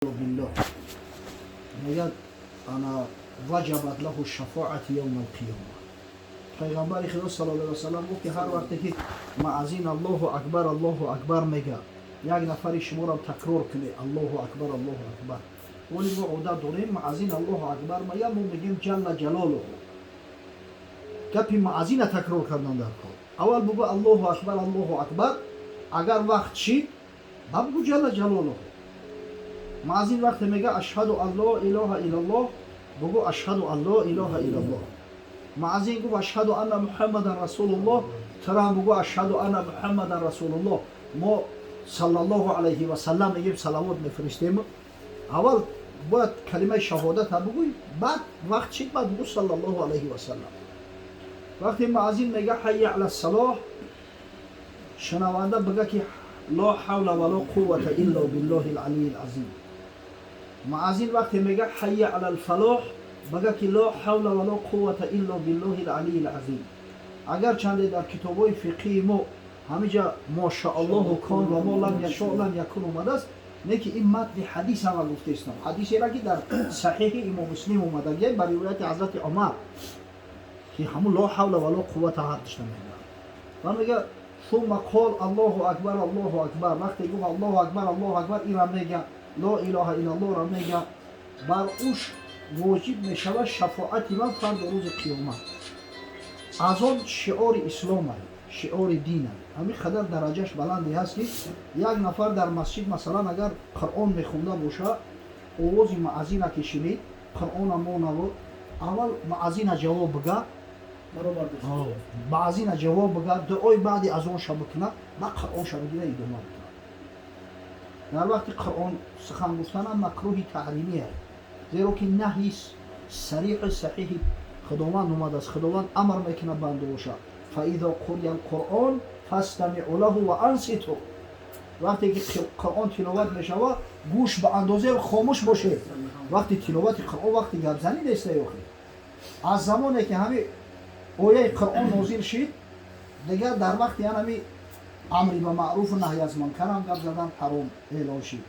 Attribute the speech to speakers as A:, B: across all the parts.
A: Биллоҳ мегӯяд, ана ваҷабат лаҳу шафоати явма алқиёма. Пайғамбари Худо саллаллоҳу алайҳи васаллам гуфт, ки ҳар вақте ки муаззин «Аллоҳу акбар, Аллоҳу акбар» мега, як нафари шуморо такрор кунед: «Аллоҳу акбар, Аллоҳу акбар». Вале мо одат дорем, муаззин «Аллоҳу акбар» мега, мо мегӯем «Ҷалла ҷалолуҳу». Гапи муаззина такрор кардан дар кор. Аввал бугӯ «Аллоҳу акбар, Аллоҳу акбар», агар вақт шид, ба бугӯ «Ҷалла ҷалолуҳу». Муаззин вақте мега «Ашҳаду ан ло илоҳа иллаллоҳ», бугӯ «Ашҳаду ан ло илоҳа иллаллоҳ». Муаззин гуфт «Ашҳаду анна Муҳаммадан расулуллоҳ», тирам бугӯ «Ашҳаду анна Муҳаммадан расулуллоҳ». Мо «Саллаллоҳу алайҳи васаллам» мегӯем, салавот мефиристем. Аввал бояд калимаи шаҳодата бугӯй, баъд вақт шид, баъд бугӯ «Саллаллоҳу алайҳи васаллам». Вақте муаззин мега «Ҳайя ала салоҳ», шунаванда бига, ки «Ло ҳавла вало қуввата илло биллоҳи алалии азим». Муаззин вақте мега «Ҳайя ала алфалоҳ», бига, ки «Ло ҳавла вало қуввата илло биллоҳи алалии азим». Агар чанде дар китобҳои фиқҳии мо ҳамиҷа «Мошааллоҳу кон ва мо лам яшо лам якун» омадааст, не ки ин матни ҳадис ҳама гуфтаистам. Ҳадисеро, ки дар Саҳиҳи Имом Муслим омадагия, ба ривояти ҳазрати Умар, ки ҳамун «Ло ҳавла вало қуввата» ҳардушта мегӯяд ва мега «Сумма қол Аллоҳу акбар, Аллоҳу акбар». Вақте гуфт «Аллоҳу акбар, Аллоҳу акбар», инра мега, «Ло илоҳа иллаллоҳ»ро мега, бар уш воҷиб мешавад шафоати ман фардо рӯзи қиёмат. Азон шиори ислом ай, шиори дин ай. Ҳамин қадар дараҷаш баланде ҳаст, ки як нафар дар масҷид, масалан, агар Қуръон мехонда боша, овози муаззина ки шинид, Қуръона монаву аввал муаззина ҷавоб бига, муаззина ҷавоб бига, дуои баъди азонша бикуна, баъд Қуръонша бигира, идома бикуна. Дар вақти Қуръон сухан гуфтанам макрӯҳи таҳримия, зеро ки наҳйи сариҳи саҳиҳи Худованд омадааст. Худованд амр мекунад бандааша: «فإذا قرئ القرآن فاستمعوا له وأنصتوا». Вақте ки Қуръон тиловат мешавад, гӯш ба андозаи хомӯш бошед. Вақти тиловати Қуръон вақти гапзанӣ неста. Ёхи аз замоне ки ҳами ояи Қуръон нозил шид, дигар дар вақти ҳами амри ба маъруфу наҳй аз мункарам гап задан ҳаром эълон шид.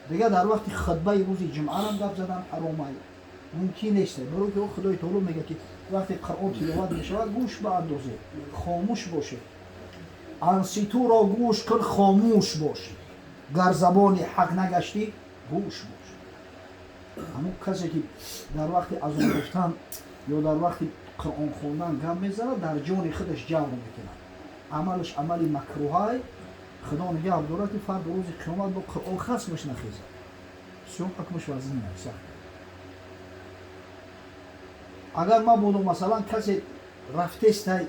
A: Дигар дар вақти хутбаи рӯзи ҷумъарам гап задан ҳаромай, мумкин нест, барои ки Худои таоло мегӯяд, ки вақте Қуръон тиловат мешавад, гӯш ба андозе хомӯш бошед. أنصتوا ро гӯш кун, хомӯш бош, гар забони ҳақ нагаштӣ, гӯш бош. Ҳамун касе ки дар вақти азон гуфтан ё дар вақти Қуръон хондан гап мезанад, дар ҷони худаш ҷавр мекунад, амалаш амали макрӯҳай. Худо нигаҳ дорад, ки фардо рӯзи қиёмат бо Қуръон хасмаш нахезад. Бисёр ҳукмаш вазнин аст, сахт. Агар мабодо, масалан, касе рафтестай,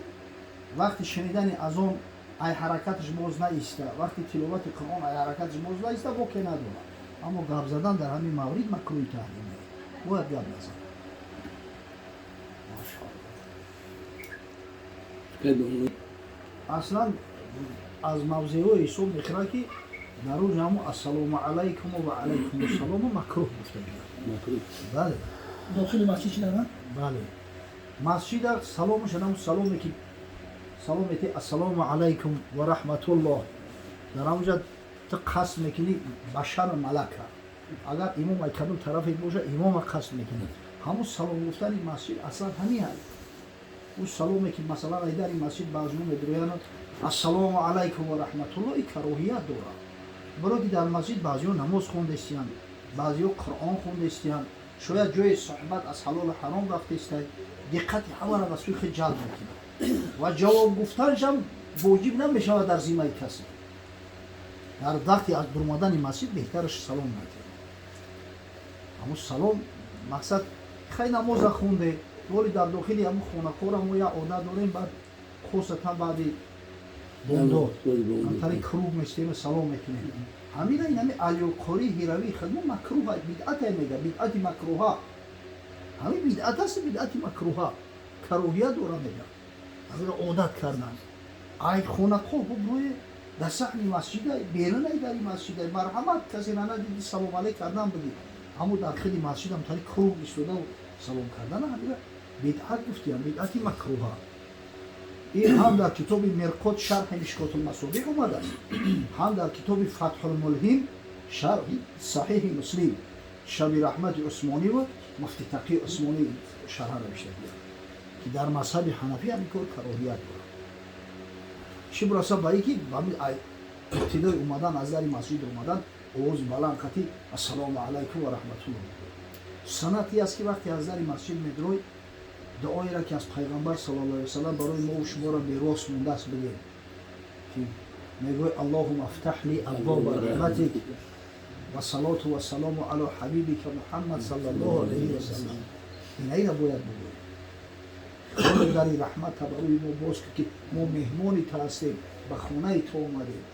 A: вақти шунидани азон ай ҳаракаташ боз наиста, вақти тиловати Қуръон ай ҳаракаташ боз наиста, боке надорад. Аммо гап задан дар ҳамин маврид макрӯҳи таҳримия, бояд гап назад. Машоалло. Аслан аз мавзеъҳое ҳисоб мехӯрад, ки дар рӯзи ҳамун «Ассалому алайкум ва алайкум ассалому» макрӯҳ гуфта. Бале.
B: Дохили масҷид чи дана?
A: Бале, масҷида саломаш ҳамун саломе ки салом мети, «Ассалому алайкум ва раҳматуллоҳ», дар ҳамунҷа ту қасд мекунӣ башар малака. Агар имом ай кадом тарафе боша, имома қасд мекунӣ. Ҳамун салом гуфтани масҷид аслан ҳамин аст. Ӯ саломе ки, масалан, ай дари масҷид баъзиҳо медироянд, «Ассалому алайкум ва раҳматуллоҳ», и кароҳият дорад, барои ки дар масҷид баъзиҳо намоз хондестиянд, баъзиҳо Қуръон хондестиянд, шояд ҷои суҳбат аз ҳалолу ҳаром рафтестай, диққати ҳамаро ба сӯи худ ҷалб мекунад ва ҷавоб гуфтаншам воҷиб намешавад дар зиммаи касе. Дар вақти аз дуромадани масҷид беҳтараш салом надиҳад. Ҳамун салом мақсад хай намоза хунде, вале дар дохили ҳамун хонакора мо як одат дорем, баъд хосатан баъди бомдод ҳамтари круг местем, салом мекунем. Ҳамина ин ҳами алёқорӣ ҳиравии хидмо макрӯҳа, бидъате мега, бидъати макрӯҳа. Ҳамин бидъат аст, бидъати макрӯҳа, кароҳият дора мега. Ҳамиро одат кардан, ай хонақо бубрӯе дар саҳни масҷида, берунай дари масҷида, марҳамат, касе надиди, салом алейк кардан биги. Аммо дар хели масҷид ҳамтари круг истодаву салом кардан, ҳамира бидъат гуфтиям, бидъати макрӯҳа. Ин ҳам дар китоби Мирқот, шарҳи Мишкотулмасобиҳ омадааст, ҳам дар китоби Фатҳулмулҳим, шарҳи Саҳиҳи Муслим. Шаби Раҳмати Усмонӣ ва Муфти Тақи Усмонӣ шарҳа навишта ки дар мазҳаби ҳанафӣ ҳамин кор кароҳият дорад. Чӣ бураса ба ин ки ибтидои омадан аз дари масҷид омадан овози баланд қатӣ ассалому алайкум ва раҳматуллоҳ. Санъате аст ки вақте аз дари масҷид медрой дуоеро ки аз пайғамбар саллаллоҳу алайҳи васаллам барои мо шуморо мерос мондааст бигем ки мегӯй аллоҳума афтаҳ ли абвоба раҳматик ва салоту вассалому ало ҳабибика Муҳаммад саллаллоҳу алайҳи васаллам. Инаира бояд бигӯем. Худо дари раҳмата барои мо боз кун ки мо меҳмони ту ҳастем, ба хонаи ту омадем.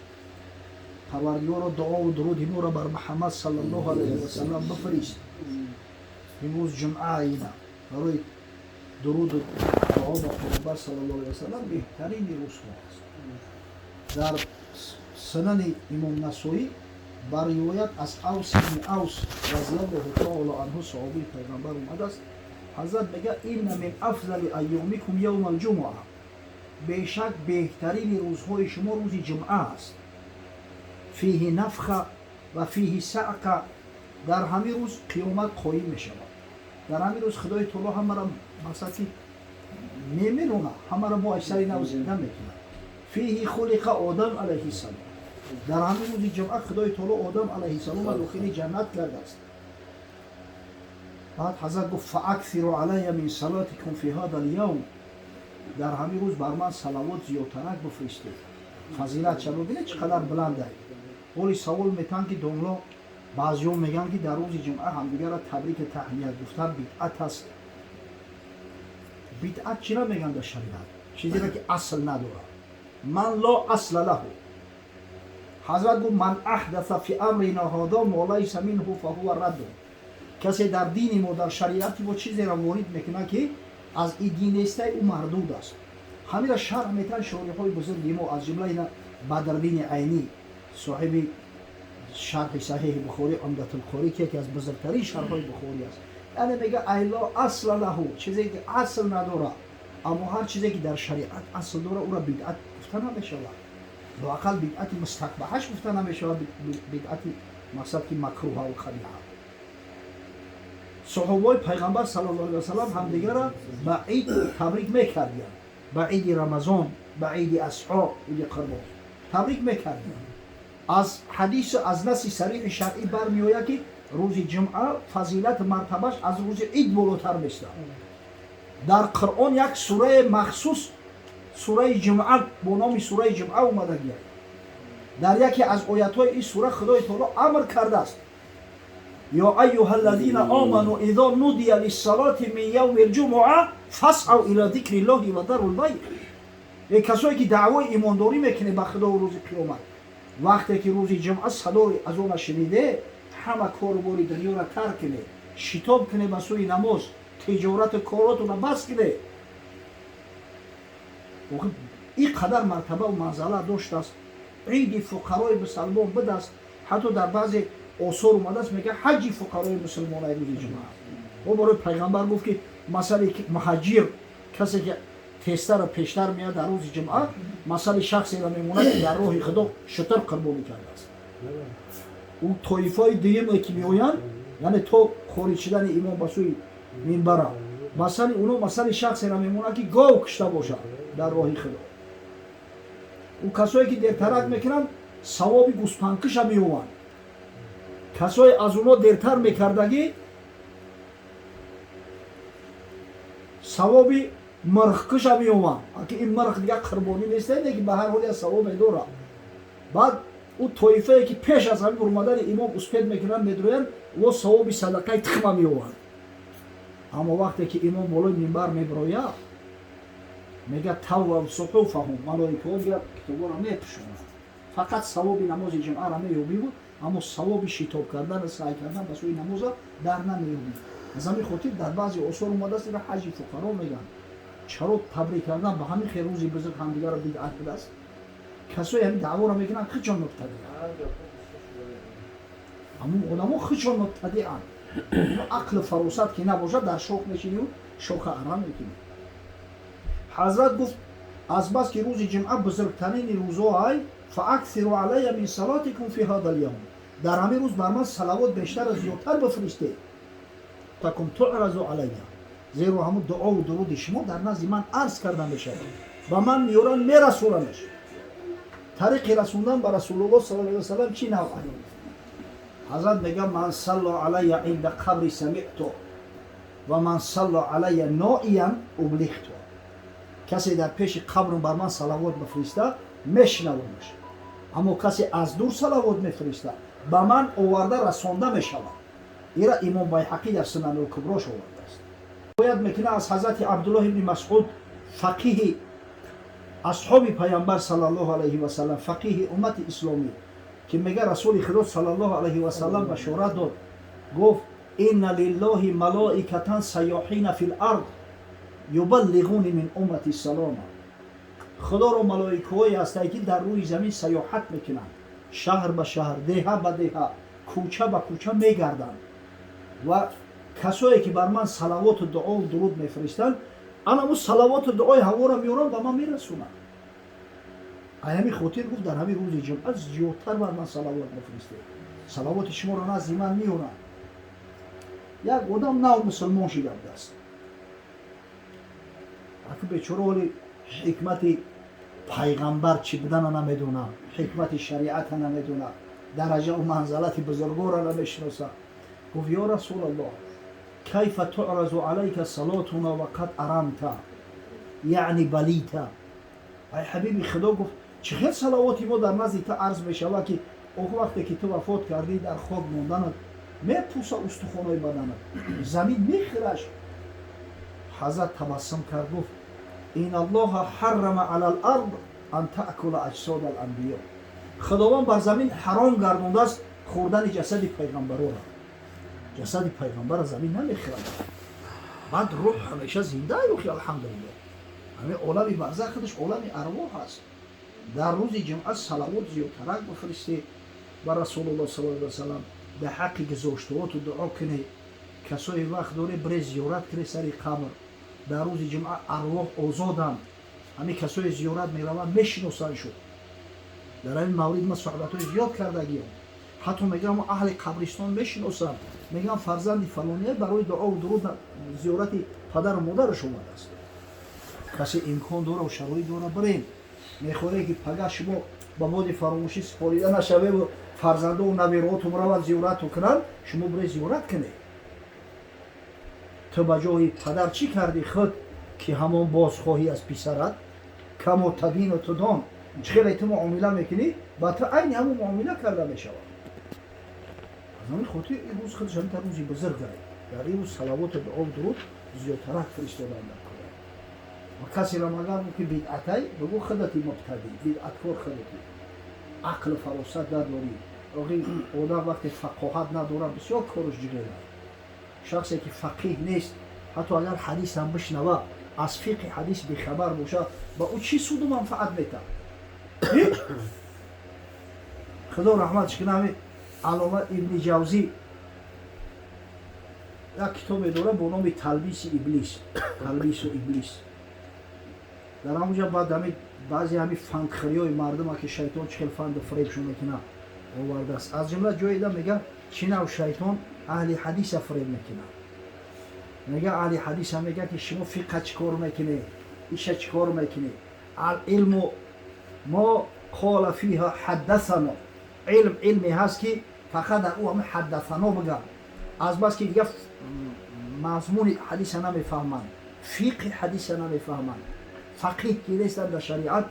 A: Парвардигоро дуову дуруди моро бар Муҳаммад саллаллоҳу алайҳи васаллам бифирист. Имрӯз ҷумъа ина барои дуруду дуо ба Пайғамбар саллаллоҳу алайҳи васаллам беҳтарини рӯзҳо аст. Дар сунани Имом Насоӣ ба ривоят аз Авс ибни Авс разияллоҳу таоло анҳу саҳобии Пайғамбар омадааст. Ҳазрат мегӯяд: инна мин афзали айёмикум явма алҷумуа, бешак беҳтарини рӯзҳои шумо рӯзи ҷумъа аст. Фиҳи нафха ва фиҳи саъқа, дар ҳамин рӯз қиёмат қоим мешавад. Дар ҳамин рӯз Худои таоло ҳамаро мақсад ки мемирона, ҳамаро бо аксари нав зинда мекунад. Фиҳи хулиқа Одам алайҳиссалом, дар ҳамин рӯзи ҷумъа Худои таоло Одам алайҳиссаломро дохили ҷаннат кардааст. Баъд ҳазрат гуфт: фааксиру алайя мин салотикум фи ҳада лявм, дар ҳамин рӯз бар ман салавот зиёдтарак бифиристед. Фазилат чаро бинед чӣ қадар баланда. Ҳоли савол метаҳанд ки домло баъзеҳо мегӯянд ки дар рӯзи ҷумъа ҳамдигарро табрики таҳният гуфтан бидъат аст. Бидъат чира мегӯянд дар шариат? Чизеро ки асл надорад. Ман ло асла лаҳу. Ҳазрат гуфт: ман аҳдаса фи амрина ҳода мо лайса минҳу фаҳува радду. Касе дар дини мо, дар шариати мо чизеро ворид мекунад ки аз ин дин нестай, ӯ мардуд аст. Ҳамира шарҳ метаҳанд шориҳои бузурги мо, аз ҷумла ина Бадрдини Айнӣ, соҳиби шарҳи саҳиҳи Бухорӣ Умдатулқорӣ, ки яке аз бузургтарин шарҳҳои Бухорӣ аст. Яъне мега ай ло асла лаҳу, чизе ки асл надорад. Аммо ҳар чизе ки дар шариат асл дорад, ӯро бидъат гуфта намешавад. Лоақал бидъати мустақбаҳаш гуфта намешавад, бидъати мақсад ки макруҳа ва қабиҳа. Саҳобаҳои Пайғамбар саллаллоҳу алайҳи васаллам ҳамдигарро ба ид табрик мекардиянд, ба иди Рамазон, ба иди Асҳо, иди Қурбон табрик мекардиянд. Аз ҳадису аз наси сариҳи шаръӣ бармеояд ки рӯзи ҷумъа фазилат мартабаш аз рӯзи ид болотар мешавад. Дар Қуръон як сураи махсус, сураи ҷумъа, бо номи сураи ҷумъа омадагиаст. Дар яке аз оятҳои ин сура Худои таоло амр кардааст: ё айюҳа аллазина оману изо нудия лиссалоти мин явми лҷумуа фасъав ила зикри ллоҳи ва дару лбайъ. Эй касое ки даъвои имондорӣ мекунед ба Худову рӯзи қиёмат, вақте ки рӯзи ҷумъа садои азона шуниде, ҳама кору бори дунёро тарк кунед, шитоб кунед ба сӯи намоз, тиҷорату коротонро бас кунед. Ин қадар мартабаву манзала доштааст. Иди фуқарои мусалмон будааст. Ҳатто дар баъзе осор омадааст, мегӯяд ҳаҷи фуқарои мусулмонаи рӯзи ҷумъа. О барои Пайғамбар гуфт ки масали муҳаҷир, касе ки тезтару пештар меяд дар рӯзи ҷумъа, масали шахсеро мемонад ки дар роҳи Худо шутур қурбонӣ кардааст. Ӯ тоифаи дуюме ки меоянд, яъне то хориҷ шудани имом ба сӯи минбара, масали уно масали шахсеро мемонад ки гов кушта бошад дар роҳи Худо. Ӯ касое ки дертарак мекунанд, савоби гӯспандкуша меёбанд. Касое аз уно дертар мекардагӣ, савоби мирғкуша меёбанд. Ки ин мирғ дигар қурбонӣ нест, не ки ба ҳар ҳол як савобе дорад. Баъд ӯ тоифае ки пеш аз ҳамин бурмадани имом успед мекунанд, медроянд, во савоби садақаи тухма меёбанд. Аммо вақте ки имом болои минбар мебирояд, мегӯяд таввав суҳуфаҳум, малоикаҳо дигар китобҳоро мепӯшонанд. Фақат савоби намози ҷумъаро меёбӣ буд, аммо савоби шитоб кардан, саъй кардан ба сӯи намоза дар намеёбӣ. Аз ҳамин хотир дар баъзе осор омадааст, ира ҳаҷи фуқаро мегӯянд. Чаро табрик кардан ба ҳамин хел рӯзи бузург ҳамдигарро бидъат будааст? Касое ҳамин даъворо мекунанд, худшон мубтадианд. Ҳамун одамо худшон мубтадианд. Ақлу фаросат ки набошад, дар шох мешинию шоха арам мекунӣ. Ҳазрат гуфт: аз бас ки рӯзи ҷумъа бузургтарини рӯзҳо ай, фааксиру алайя мин салотикум фи ҳада лявм. Дар ҳамин рӯз бар ман салавот бештар зиёдтар бифиристед. Такум туъразу алайя, зеро ҳамун дуову дуруди шумо дар назди ман арз карда мешавад, ба ман меёранд, мерасонамаш. Тариқи расондан ба Расулуллоҳ саллаллоҳу алайҳи васаллам чӣ навъ? Ҳазрат мега: «Ман салла алайя инда қабри самиъту ва ман салла алайя ноиян ублиғту». Касе дар пеши қабрум бар ман салавот бифириста, мешунавамаш, аммо касе аз дур салавот мефириста, ба ман оварда расонда мешавад. Ира Имом Байҳақӣ дар Сунанул Куброш овардааст. Бояд мекунад аз ҳазрати Абдуллоҳ ибни Масъуд, фақиҳи асҳоби Паямбар саллаллоҳу алайҳи васаллам, фақиҳи уммати исломӣ, ки мега: Расули Худо саллаллоҳу алайҳи васаллам башорат дод, гуфт: «Инна лиллоҳи малоикатан сайёҳина фил ард юбаллиғуни мин уммати салома». Худоро малоикаҳое ҳастанд, ки дар рӯи замин сайёҳат мекунанд, шаҳр ба шаҳр, деҳа ба деҳа, кӯча ба кӯча мегарданд ва касое ки бар ман салавоту дуову дуруд мефиристанд, анаму салавоту дуои ҳаворо меоранд, ба ман мерасонанд. Ай ҳамин хотир гуфт: дар ҳамин рӯзи ҷумъа зиёдтар бар ман салавот бифиристед, салавоти шуморо назди ман меоранд. Як одам нав мусулмон шида будааст. Аку бечора ҳоли ҳикмати пайғамбар чӣ будана намедонам, ҳикмати шариата намедонам, дараҷаву манзалати бузургора намешиноса. Гуфт: «Ё Расулаллоҳ, кайфа туъразу алайка салотуна ва қад арамта, яъни балита?» Ай ҳабиби Худо, гуфт, чӣ хел салавоти мо дар назди ту арз мешавад, ки ох вақте ки ту вафот кардӣ, дар хок монданат мепӯса устухонои баданат, замин мехӯраш? Ҳазрат табассум кард, гуфт: «Ин Аллоҳа ҳаррама ала лард ан таъкула аҷсод аланбиё». Худованд бар замин ҳаром гардондааст хӯрдани ҷасади пайғамбарора. Ҷасади пайғамбара замин намехӯрад. Баъд рӯҳ ҳамеша зинда юхи, алҳамдулилло. Ҳамин олами барзах худаш олами арвоҳ аст. Дар рӯзи ҷумъа салавот зиёдтарак бифиристед ба Расулуллоҳ саллаллоҳу алайҳи васаллам, дар ҳаққи гузоштаоту дуо кунед. Касое вақт доре, бире зиёрат кунед сари қабр. Дар рӯзи ҷумъа арвоҳ озоданд, ҳамин касое зиёрат мераванд, мешиносанд шуд. Дар ҳамин маврид ман суҳбатҳои зиёд кардагиам. Ҳатто мегӯям, аҳли қабристон мешиносанд, мегӯям, фарзанди фалония барои дуову дуруд, зиёрати падару модараш омадааст. Касе имкон дора, шароит дора, бирем. Мехоҳем, ки пага шумо ба боди фаромӯшӣ супорида нашавеву фарзандову набираотум раванд, зиёрату кунанд, шумо бире зиёрат кунед. Ту ба ҷои падар чӣ кардӣ худ, ки ҳамон бозхоҳӣ аз писарат? Камо тадину тудон. Чӣ хеле ту муомила мекунӣ, ба ту айни ҳамон муомила карда мешавад. Аз ҳамин хотир ин рӯз худаш ҳамин рӯзи бузург. Дар ин рӯз салавоту дуову дуруд зиёдтарак фиристодан дар кора. Ва касеро магар гӯ, ки бидъатай, бигӯ: худати мубтадӣ, бидъаткор худати, ақлу фаросат надорӣ. Охи одам вақте фақоҳат надорад, бисёр кораш ҷиғела. Шахсе ки фақиҳ нест, ҳатто агар ҳадисам бишнава, аз фиқҳи ҳадис бехабар бошад, ба ӯ чӣ суду манфаат метаҳад? Ҳеҷ. Худо раҳматш кунад, ҳамин Аллома Ибни Ҷавзӣ як китобе дорад бо номи Талбиси Иблис, Талбису Иблис. Дар ҳамонҷа баъд ҳами баъзе ҳами фандхӯриҳои мардума, ки шайтон чӣ хел фанду фиребшон мекунад, овардааст. Аз ҷумла ҷоеда мега, чӣ нав шайтон аҳли ҳадиса фиреб мекунад. Мега, аҳли ҳадиса мега, ки шумо фиқҳа чӣ кор мекунед, иша чӣ кор мекунед? Алилму мо қола фиҳа ҳаддасано. Илм илме ҳаст, ки фақат дар ӯ ҳами ҳаддасано бигам. Азбаски дига мазмуни ҳадиса намефаҳманд, фиқҳи ҳадиса намефаҳманд, фақиҳ ки нестанд дар шариат,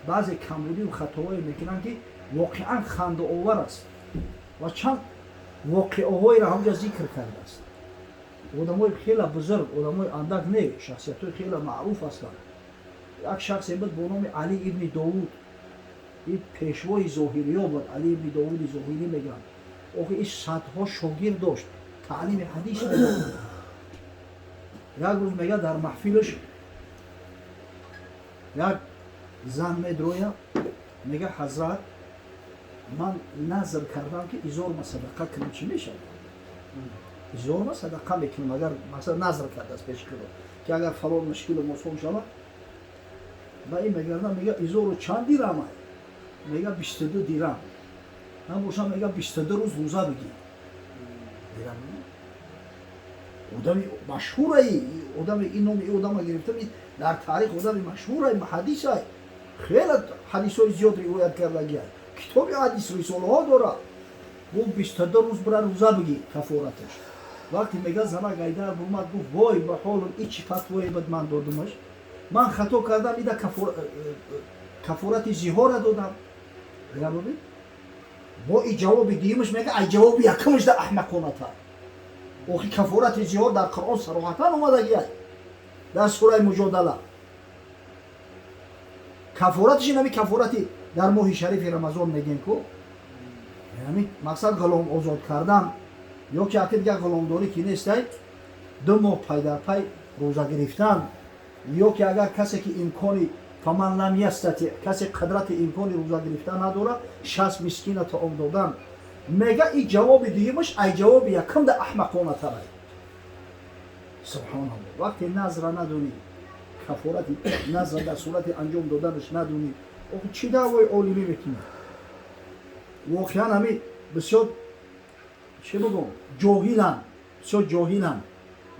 A: баъзе камбудиву хатоҳое мекунанд, ки воқеан хандаовар аст. Ва чанд воқеаҳоеро ҳамҷа зикр кардааст. Одамои хеле бузург, одамои андак не, шахсиятҳои хеле маъруф ҳастанд. Як шахсе буд бо номи Али ибни Довуд. Ин пешвои зоҳириё буд, Али ибни Довуди Зоҳирӣ мегӯянд. Охи ин садҳо шогирд дошт, таълими ҳадис медод. Як рӯз, мега, дар маҳфилаш як зан медроя, мега: «Ҳазрат, ман назр кардам, ки изорма садақа кунам, чӣ мешавад? Изорма садақа мекунам». Агар масалан назр кардааст пеши Худо, ки агар фалон мушкилу осон шавад. Ба ин мегардам, мега: «Изору чанд дирам?» Мега: 22 дирам. Набошам, мега, 22 рӯз рӯза бигир. Одами машҳураи, одами ин номи ин одама гирифтам, дар таърих одами машҳурай, муҳаддисай, хеле ҳадисҳои зиёд ривоят кардагиай, китоби ҳадис, рисолаҳо дорад. Гуфт: 22 рӯз бира, рӯза бигир, кафораташ. Вақте, мега, зана гайдар бурмад, гуфт: «Вой ба ҳолам, и чӣ фатвое буд ман додумаш? Ман хато кардам, ида кафорати зиҳора додам». Бибин, бо и ҷавоби дуюмаш, мега, ай ҷавоби якумаш да аҳмақонатар. Охи, кафорати зиҳор дар Қуръон сароҳатан омадагиай, дар сураи Муҷодала. Кафораташ инами кафорати дар моҳи шарифи Рамазон мегем ку, яъни мақсад ғулом озод кардан ё ки аки дигар ғуломдорӣ ки нестай, 2 моҳ пайдарпай рӯза гирифтан, ё ки агар касе ки имкони, فمن لم يستطع, касе қудрати имкони рӯза гирифтан надорад, 60 мискина таом додан. Мега, и ҷавоби дуюмаш ай ҷавоби якум да аҳмақонатарай. Субҳоналло. Вақте назра надонӣ, кафорати назра дар сурати анҷом доданаш надонӣ, охи чӣ даъвои олимӣ мекунӣ? Воқеан, ҳами бисёр, чӣ бигӯм, ҷоҳиланд, бисёр ҷоҳиланд,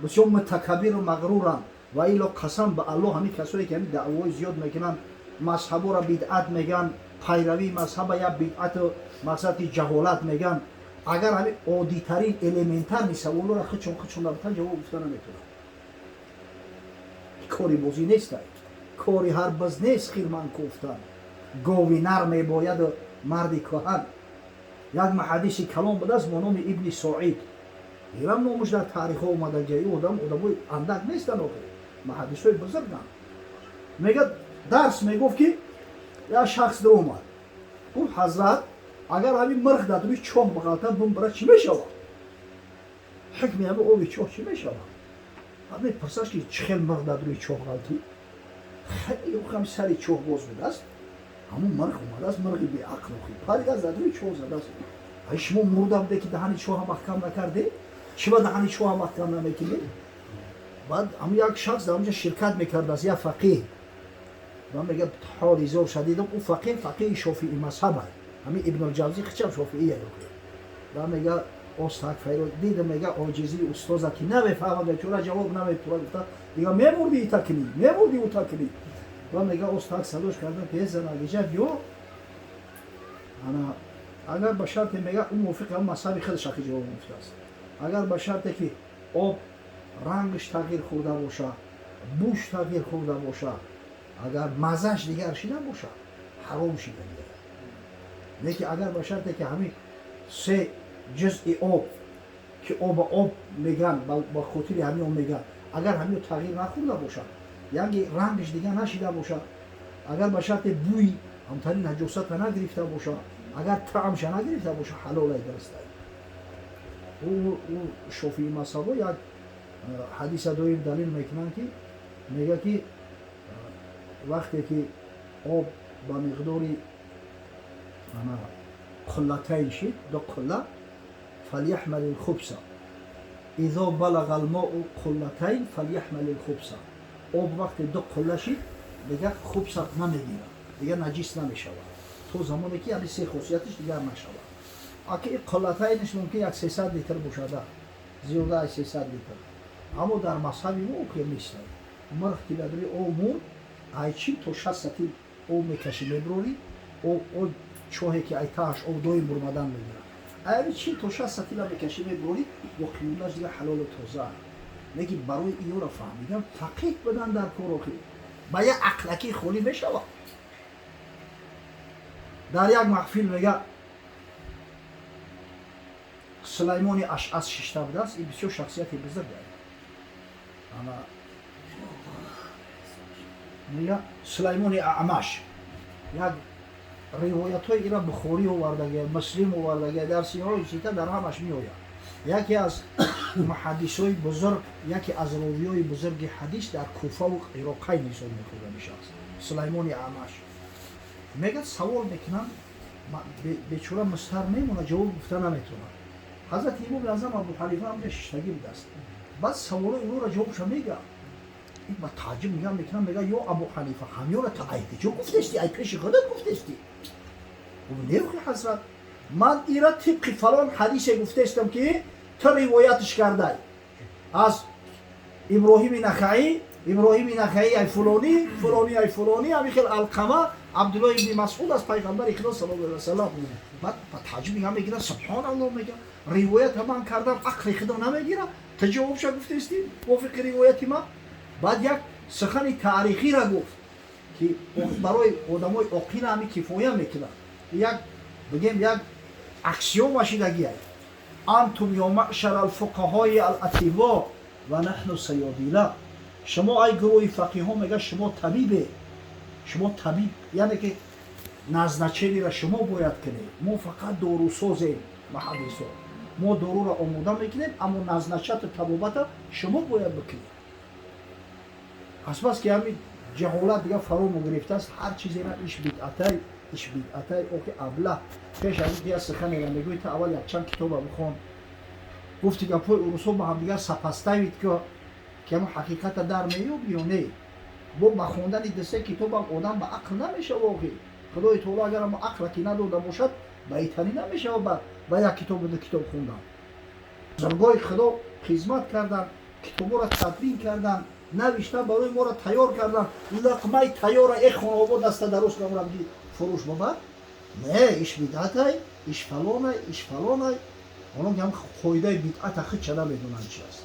A: бисёр мутакаббиру мағруранд. Ва ило, қасам ба Аллоҳ, ҳамин касое ки ҳамин даъвои зиёд мекунанд, мазҳаборо бидъат меган, пайравии мазҳаба як бидъату мақсади ҷаҳолат меган, агар ҳамин оддитарин, элементарный саволоро худшон набутан, ҷавоб гуфта наметавонанд. Кори бозӣ нестай, кори ҳар биз нест хирман кофтан, гови нар мебояду марди кӯҳан. Як муҳаддиси калон будааст бо номи Ибни Соид. Ирам номуш дар таърихҳо омадагия. Ин одам, одамои андак нестанд, охир муҳаддисҳои бузурганд. Мега, дарс мегуфт, ки як шахс даромад, гуфт: «Ҳазрат, агар ҳамин мирғ дар рӯи чоҳ бағалта бумбара, чӣ мешавад? Ҳукми ҳамин оби чоҳ чӣ мешавад?» Мепурсаш, ки чӣ хел мирғ дар рӯи чоҳ ғалтӣ? Хеле ҳам сари чоҳ боз будааст, ҳамун мирғ омадааст, мирғи беақл, охи паридааст, дар рӯи чоҳ задааст. Ай, шумо мурда буде, ки даҳани чоҳа маҳкам накарде? Чӣ ба даҳани чоҳа маҳкам намекунед? Баъд ҳамун як шахс дар онҷа ширкат мекардааст, як фақиҳ. Ва мега, ҳоли зор шадидам, ӯ фақиҳ, фақиҳи шофиӣ мазҳаба, ҳамин Ибнулҷавзӣ хичам шофиия. Ва мега, остак файро дидам, мега, оҷизии устоза, ки намефаҳмад, бечора ҷавоб наметура. Гуфта: «Дига мемурди, ита кунӣ, мемурди, ута кунӣ». Ва мега, остак садош кардам, ки занагиҷа ё ана, агар ба шарте, мега, ӯ мувофиқи ҳам мазҳаби худаш ахи ҷавоб гуфтааст, агар ба шарте ки об рангаш тағйир хӯрда боша, бӯш тағйир хӯрда боша, агар маззаш дигар шида боша, ҳаром шида. Лекин агар ба шарте ки ҳамин се ҷузъи об, ки оба об меган, ба хотири ҳамин об меган, агар ҳамин тағйир нахӯрда бошад, яъне рангаш дигар нашида бошад, агар ба шарте бӯи ҳамтари наҷосата нагирифта бошад, агар таъмша нагирифта бошад, ҳалолай, дурустай. Ӯ шофии мазҳабо як ҳадиса доим далил мекунанд, ки мега, ки вақте ки об ба миқдори قلتين шид, ду қулла, فليحمل الخبث، إذا بلغ الماء قلتين فليحمل الخبث. Об вақте ду қулла шид, дигар хубса намегирад, дигар наҷис намешавад, то замоне ки ҳами се хосияташ дигар нашавад. Аки и қуллатайниш мумкин як 300 литр бошада, зиёда аз 300 литр. Аммо дар мазҳаби мо окер нест. Мирғ ки дар рӯи об мурд, ай 40 то 60 сатил об мекашӣ, меброрӣ, чоҳе ки ай таҳаш об доим бурмадан мегирад, аями 40 то 60 сатила мекашӣ, меброрӣ, боқимондааш дигар ҳалолу тоза. Лекин барои иёро фаҳмидам, фақиҳ будан дар кор, охи ба як ақлакӣ холӣ мешавад. Дар як маҳфил, мега, Сулаймони Ашъас шишта будааст. Ин бисёр шахсияти бузург. Ана, мега, Сулаймони Аъмаш, як ривоятҳои ира Бухорӣ овардагия, Муслим овардагия, дар сиҳои сита, дар ҳамаш меояд. Яке аз муҳаддисҳои бузург, яке аз ровиёи бузурги ҳадис дар Куфаву Ироқайн ҳисоб мехӯрда мешавад Сулаймони Аъмаш. Мега, савол мекунанд, бечора мустар мемона, ҷавоб гуфта наметавонад. Ҳазрати Имоми Аъзам Абу Ҳанифа ҳамҷа шиштагӣ будааст. Баъд саволои онҳоро ҷавобша мега, ба тааҷҷуб нигоҳ мекунам, мега: «Ё Абу Ҳанифа, ҳамёра та ай куҷо гуфтести? Ай пеши худат гуфтести?» Не, ҳазрат. Ман ира тибқи фалон ҳадисе гуфтаистам, ки ту ривоятш кардай аз Иброҳими Нахаӣ, Иброҳими Нахаӣ ай фулонӣ, фулонӣ ай фулонӣ, ҳамин хел Алқама, Абдуллоҳ ибни Масъуд аз пайғамбари Худо саллаллоҳу алайҳи васаллам. Баъд ба таъҷуб мегам, мегирад, субҳоналлоҳ, мегам, ривоята ман кардам, ақли худо намегира, ту ҷавобша гуфтаистӣ мувофиқи ривояти ман. Баъд як сухани таърихиро гуфт, ки барои одамои оқила ҳами кифоя мекунад. Як бигем, як аксиома шидагиай: أنتم يا معشر الفقهاء الأطباء ونحن صيادلة. Шумо, ай гурӯҳи фақиҳо, мега, шумо табибе, шумо табиб, яъне ки назначение ро шумо бояд кунед, мо фақат дорусозем. Муҳаддисо, мо доруро омода мекунем, аммо назначать у табобата шумо бояд бикунед. Азбаски ҳамин ҷаҳолат дига фаро гирифтааст, ҳар чизера иш бидъатай, иш бидъатай. Охи аблаҳ, пеш аз ин ки як суханеро мегӯӣ, ту аввал якчанд китоба бихон. Гуфти гапҳои урусҳо ба ҳамдигар сопоставить ки ҳамон ҳақиқата дар меёб ё не. Бо ба хондани дусе китобам одам ба ақл намешава. Охи, Худои таоло агар ама ақла ки надода бошад, ба итанӣ намешава ба як китобу ду китоб хондан. Бузургои Худо хизмат кардан, китобҳоро тадвин кардан, навиштан, барои моро тайёр кардан. Луқмаи тайёра э хонобо даста дароз камрам ки фурӯш бабар. Не, иш бидъатай, иш фалонай, иш фалонай. Онон ҳам қоидаи бидъата хича намедонанд чи аст.